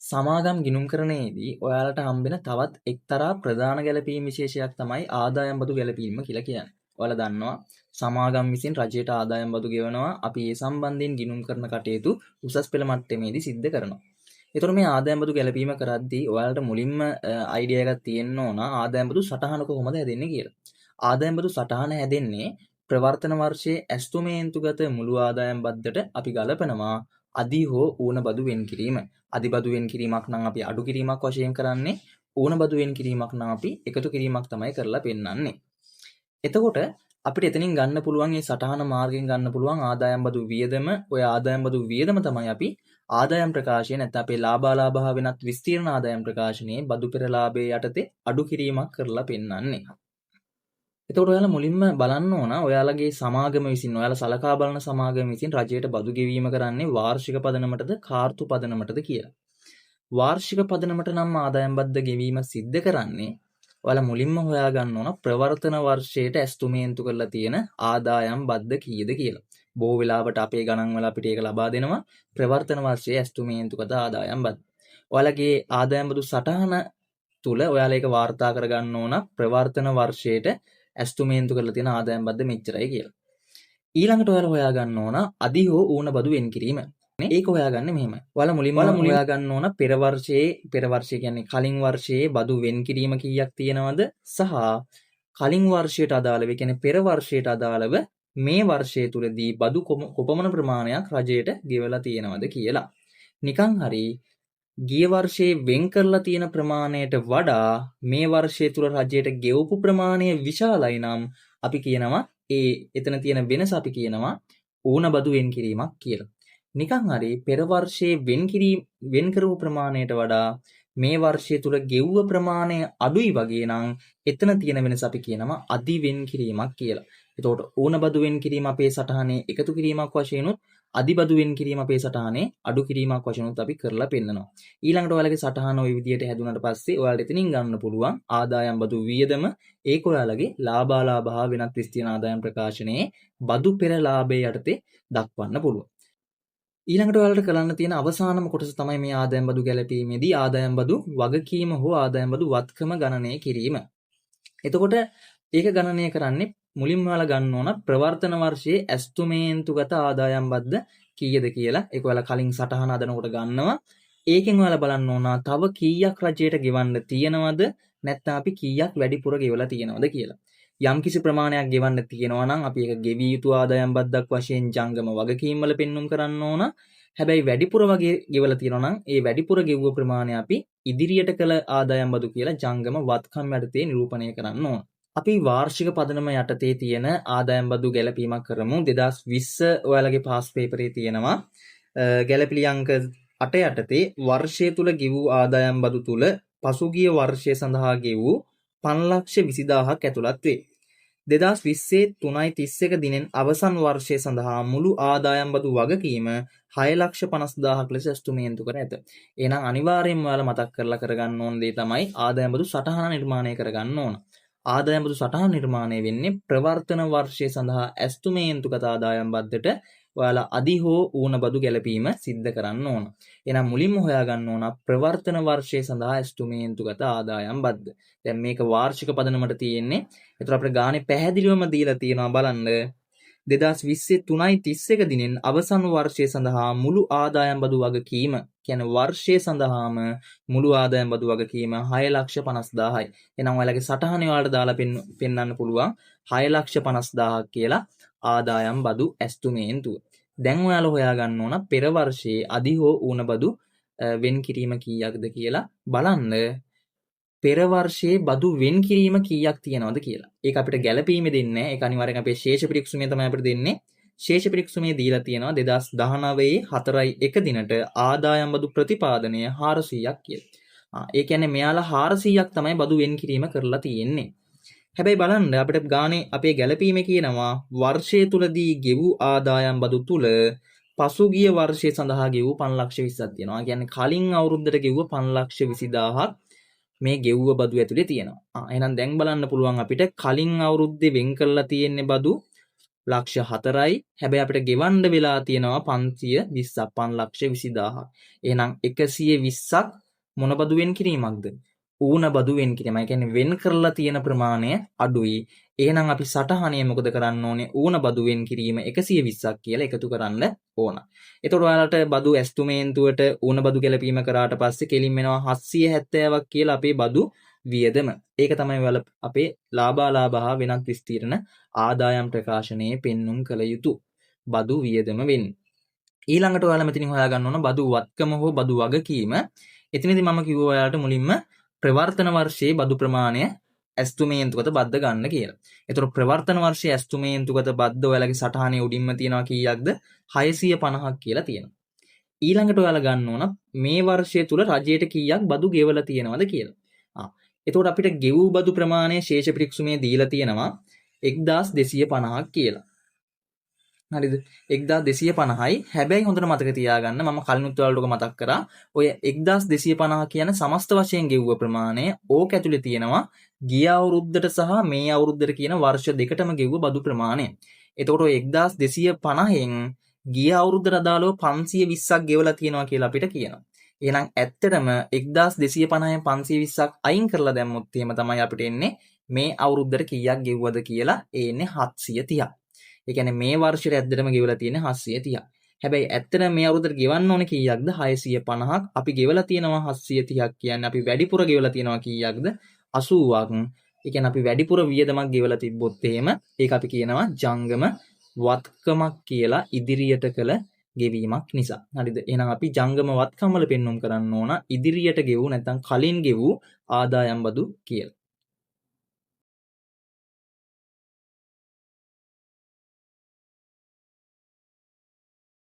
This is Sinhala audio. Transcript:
සමාගම් ගිණුම්කරණයේදී ඔයාලට හම්බෙන තවත් එක්තරා ප්‍රධාන ගැලපීම් විශේෂයක් තමයි ආදායම් බදු ගැලපීම කියලා කියන්නේ. ඔයාලා දන්නවා සමාගම් විසින් රජයට ආදායම් බදු ගෙවනවා. අපි ඒ සම්බන්ධයෙන් ගිණුම් කරන කටයුතු උසස් පෙළ මට්ටමේදී සිද්ධ කරනවා. ඒතකොට මේ ආදායම් බදු ගැලපීම කරද්දී ඔයාලට මුලින්ම අයිඩියා එකක් තියෙන්න ඕන ආදායම් බදු සටහන කොහොමද හැදෙන්නේ කියලා. ආදායම් බදු සටහන හැදෙන්නේ ප්‍රවර්තන වර්ෂයේ ඇස්තුමේන්තුගත මුළු ආදායම් බද්දට අපි ගලපනවා අදි හෝ ඌන බදු වෙන් කිරීම. අදි බදු වෙන් කිරීමක් නම් අපි අඩු කිරීමක් වශයෙන් කරන්නේ. ඌන බදු වෙන් කිරීමක් නම් අපි එකතු කිරීමක් තමයි කරලා පෙන්නන්නේ. එතකොට අපිට එතනින් ගන්න පුළුවන් මේ සටහන මාර්ගයෙන් ගන්න පුළුවන් ආදායම් බදු වියදම. ඔය ආදායම් බදු වියදම තමයි අපි ආදායම් ප්‍රකාශය නැත්නම් අපේ ලාභාලාභ හා වෙනත් විස්තීර්ණ ආදායම් ප්‍රකාශනයේ බදු පෙර ලාභයේ යටතේ අඩු කිරීමක් කරලා පෙන්නන්නේ. එතකොට ඔයාලා මුලින්ම බලන්න ඕන ඔයාලගේ සමාගම විසින් ඔයාලා සලකා බලන සමාගම විසින් රජයට බදු ගෙවීම කරන්නේ වාර්ෂික පදනමටද කාර්තු පදනමටද කියලා. වාර්ෂික පදනමට නම් ආදායම් බද්ද ගෙවීම සිද්ධ කරන්නේ ඔයාලා මුලින්ම හොයාගන්න ඕන ප්‍රවර්තන වර්ෂයට ඇස්තුමේන්තු කරලා තියෙන ආදායම් බද්ද කීයද කියලා. බොහෝ වෙලාවට අපේ ගණන් වල අපිට ඒක ලබා දෙනවා ප්‍රවර්තන වර්ෂයේ ඇස්තුමේන්තුගත ආදායම් බද්ද. ඔයාලගේ ආදායම් බදු සටහන තුල ඔයාලා ඒක වාර්තා කරගන්න ඕන ප්‍රවර්තන වර්ෂයට ඇස්තුමේන්තු කරලා තියෙන ආදායම් බද්ද මෙච්චරයි කියලා. ඊළඟට ඔයාලා හොයාගන්න ඕන අදි හෝ ඌන බදු වෙන් කිරීම. ඒක හොයාගන්නේ මෙහෙමයි. ඔයාලා මුලින්ම හොයාගන්න ඕන පෙර වර්ෂයේ, පෙර වර්ෂය කියන්නේ කලින් වර්ෂයේ බදු වෙන් කිරීම කීයක් තියෙනවද සහ කලින් වර්ෂයට අදාළව, ඒ කියන්නේ පෙර වර්ෂයට අදාළව මේ වර්ෂය තුලදී බදු කොපමණ ප්‍රමාණයක් රජයට ගෙවලා තියෙනවද කියලා. නිකන් හරි ගිය වර්ෂයේ වෙන් කරලා තියෙන ප්‍රමාණයට වඩා මේ වර්ෂය තුල රජයට ගෙවපු ප්‍රමාණය විශාලයි නම් අපි කියනවා ඒ එතන තියෙන වෙනස අපි කියනවා ඌන බදු වෙන් කිරීමක් කියලා. නිකන් හරි පෙර වර්ෂයේ වෙන් කරපු ප්‍රමාණයට වඩා මේ වර්ෂය තුල ගෙව්ව ප්‍රමාණය අඩුයි වගේ නම් එතන තියෙන වෙනස අපි කියනවා අදි වෙන් කිරීමක් කියලා. එතකොට ඌන බදු වෙන් කිරීම අපේ සටහනේ එකතු කිරීමක් වශයෙන්ුත් අදි බදු වෙන් කිරීම අපේ සටහනේ අඩු කිරීමක් වශයෙන්ුත් අපි කරලා පෙන්නනවා. ඊළඟට ඔයාලගේ සටහන ඔය විදිහට හැදුනට පස්සේ ඔයාලට එතනින් ගන්න පුළුවන් ආදායම් බදු වියදම. ඒක ඔයාලගේ ලාභාලාභ හා වෙනත් විස්තීර්ණ ආදායම් ප්‍රකාශනයේ බදු පෙර ලාභයේ යටතේ දක්වන්න පුළුවන්. ඊළඟට ඔයාලට කරන්න තියෙන අවසානම කොටස තමයි මේ ආදායම් බදු ගැලපීමේදී ආදායම් බදු වගකීම හෝ ආදායම් බදු වත්කම ගණනය කිරීම. එතකොට ඒක ගණනය කරන්නේ මුලින්ම ඔයාලා ගන්න ඕන ප්‍රවර්තන වර්ෂයේ ඇස්තුමේන්තුගත ආදායම් බද්ද කීයද කියලා. ඒක ඔයාලා කලින් සටහන හදනකොට ගන්නවා. ඒකෙන් ඔයාලා බලන්න ඕන තව කීයක් රජයට ගෙවන්න තියෙනවද නැත්නම් අපි කීයක් වැඩිපුර ගෙවලා තියෙනවද කියලා. යම්කිසි ප්‍රමාණයක් ගෙවන්න තියෙනවා නම් අපි ඒක ගෙවිය යුතු ආදායම් බද්දක් වශයෙන් ජංගම වගකීම් වල පෙන්නුම් කරන්න ඕන. හැබැයි වැඩිපුර වගේ ගෙවලා තියෙනවා නම් ඒ වැඩිපුර ගෙව්ව ප්‍රමාණය අපි ඉදිරියට කළ ආදායම් බදු කියලා ජංගම වත්කම් යටතේ නිරූපණය කරන්න ඕන. අපි වාර්ෂික පදනම යටතේ තියෙන ආදායම් බදු ගැලපීමක් කරමු. 2020 ඔයාලගේ පාස් පේපරේ තියෙනවා. ගැලපිලි අංක 8 යටතේ වර්ෂය තුල ගෙවූ ආදායම් බදු තුල පසුගිය වර්ෂය සඳහා ගෙවූ 5,20,000ක් ඇතුළත් වේ. 2020 3.31 දිනෙන් අවසන් වර්ෂය සඳහා මුළු ආදායම් බදු වගකීම 6,50,000ක් ලෙස ඇස්තුමේන්තු කර ඇත. එහෙනම් අනිවාර්යයෙන්ම ඔයාලා මතක් කරලා කරගන්න ඕන දේ තමයි ආදායම් බදු සටහන නිර්මාණය කරගන්න ඕන. ආදායම් බදු සටහන නිර්මාණය වෙන්නේ ප්‍රවර්තන වර්ෂය සඳහා ඇස්තුමේන්තුගත ආදායම් බද්දට ඔයාලා අදි හෝ ඌන බදු ගැලපීම සිද්ධ කරන්න ඕන. එහෙනම් මුලින්ම හොයාගන්න ඕන ප්‍රවර්තන වර්ෂය සඳහා ඇස්තුමේන්තුගත ආදායම් බද්ද. දැන් මේක වාර්ෂික පදනමට තියෙන්නේ. ඒතර අපිට ගානේ පැහැදිලිවම දීලා තියෙනවා බලන්න. 2020 3.31 දිනෙන් අවසන් වර්ෂය සඳහා මුළු ආදායම් බදු වගකීම කියන්නේ වර්ෂය සඳහාම මුළු ආදායම් බදු වගකීම 6,50,000යි. එහෙනම් ඔයාලගේ සටහනේ ඔයාලට දාලා පෙන්වන්න පුළුවන් 6,50,000ක් කියලා ආදායම් බදු ඇස්තුමේන්තුව. දැන් ඔයාලා හොයාගන්න ඕන පෙර වර්ෂයේ අදි හෝ ඌන බදු වෙන් කිරීම කීයක්ද කියලා බලන්න. පෙර වර්ෂයේ බදු වෙන් කිරීම කීයක් තියෙනවද කියලා. ඒක අපිට ගැලපීමේ දෙන්නේ නැහැ. ඒක අනිවාර්යෙන් අපේ ශේෂ පිරික්සුමේ තමයි අපිට දෙන්නේ. ශේෂ පිරික්සුමේ දීලා තියෙනවා 2019 4.1 දිනට ආදායම් බදු ප්‍රතිපාදනය 400ක් කියලා. ඒ කියන්නේ මෙයාලා 400ක් තමයි බදු වෙන් කිරීම කරලා තියෙන්නේ. හැබැයි බලන්න අපිට ගානේ අපේ ගැලපීමේ කියනවා වර්ෂය තුලදී ගෙවූ ආදායම් බදු තුල පසුගිය වර්ෂය සඳහා ගෙවූ 5,20,000ක් තියෙනවා. ඒ කියන්නේ කලින් අවුරුද්දට ගෙව්ව 5,20,000ක් මේ ගෙව්ව බදු ඇතුලේ තියෙනවා. එහෙනම් දැන් බලන්න පුළුවන් අපිට කලින් අවුරුද්දේ වෙන් කරලා තියෙන්නේ බදු ලක්ෂ 4යි. හැබැයි අපිට ගෙවන්න වෙලා තියෙනවා 520ක්, 5,20,000ක්. එහෙනම් 120ක් මොන බදු වෙන් කිරීමක්ද? ඌන බදු වෙන් කිරීම. ඒ කියන්නේ වෙන් කරලා තියෙන ප්‍රමාණය අඩුයි. එහෙනම් අපි සටහනේ මොකද කරන්න ඕනේ? ඌන බදු වෙන් කිරීම 120ක් කියලා එකතු කරන්න ඕන. එතකොට ඔයාලට බදු ඇස්තුමේන්තුවට ඌන බදු ගැලපීම කරාට පස්සේ කෙලින්ම එනවා 770ක් කියලා අපේ බදු වියදම. ඒක තමයි ඔයාලා අපේ ලාභාලාභ හා වෙනත් විස්තීර්ණ ආදායම් ප්‍රකාශනයේ පෙන්නුම් කළ යුතු බදු වියදම වෙන්නේ. ඊළඟට ඔයාලා මෙතනින් හොයාගන්න ඕන බදු වත්කම හෝ බදු වගකීම. එතනදී මම කිව්වා ඔයාලට මුලින්ම ප්‍රවර්තන වර්ෂයේ බදු ප්‍රමාණය ඇස්තුමේන්තුගත බද්ද ගන්න කියලා. එතකොට ප්‍රවර්තන වර්ෂයේ ඇස්තුමේන්තුගත බද්ද ඔයාලගේ සටහනේ උඩින්ම තියෙනවා කීයක්ද? 650ක් කියලා තියෙනවා. ඊළඟට ඔයාලා ගන්න ඕන මේ වර්ෂය තුල රජයට කීයක් බදු ගෙවලා තියෙනවද කියලා. එතකොට අපිට ගෙවූ බදු ප්‍රමාණය ශේෂ පිරික්සුමේ දීලා තියෙනවා 1250ක් කියලා. හරිද? 1250යි. හැබැයි හොඳට මතක තියාගන්න මම කලිනුත් ඔයාලට ඔක මතක් කරා. ඔය 1250 කියන සමස්ත වශයෙන් ගෙව්ව ප්‍රමාණය ඕක ඇතුලේ තියෙනවා ගිය අවුරුද්දට සහ මේ අවුරුද්දට කියන වර්ෂ දෙකටම ගෙව්ව බදු ප්‍රමාණය. එතකොට ඔය 1250න් ගිය අවුරුද්දට අදාළව 520ක් ගෙවලා තියෙනවා කියලා අපිට කියනවා. එහෙනම් ඇත්තටම 1250න් 520ක් අයින් කරලා දැම්මොත් එහෙම තමයි අපිට එන්නේ මේ අවුරුද්දට කීයක් ගෙව්වද කියලා. ඒ එන්නේ 730ක්. ඒ කියන්නේ මේ වර්ෂයට ඇත්තටම ගෙවලා තියෙන්නේ 730ක්. හැබැයි ඇත්තටම මේ අවුරුද්දට ගෙවන්න ඕනේ කීයක්ද? 650ක්. අපි ගෙවලා තියෙනවා 730ක් කියන්නේ අපි වැඩිපුර ගෙවලා තියෙනවා කීයක්ද? 80ක්. ඒ කියන්නේ අපි වැඩිපුර වියදමක් ගෙවලා තිබ්බොත් එහෙම ඒක අපි කියනවා ජංගම වත්කමක් කියලා ඉදිරියට කළ ගෙවීමක් නිසා. හරිද? එහෙනම් අපි ජංගම වත්කම් වල පෙන්නුම් කරන්න ඕන ඉදිරියට ගෙවූ නැත්නම් කලින් ගෙවූ ආදායම් බදු කියලා.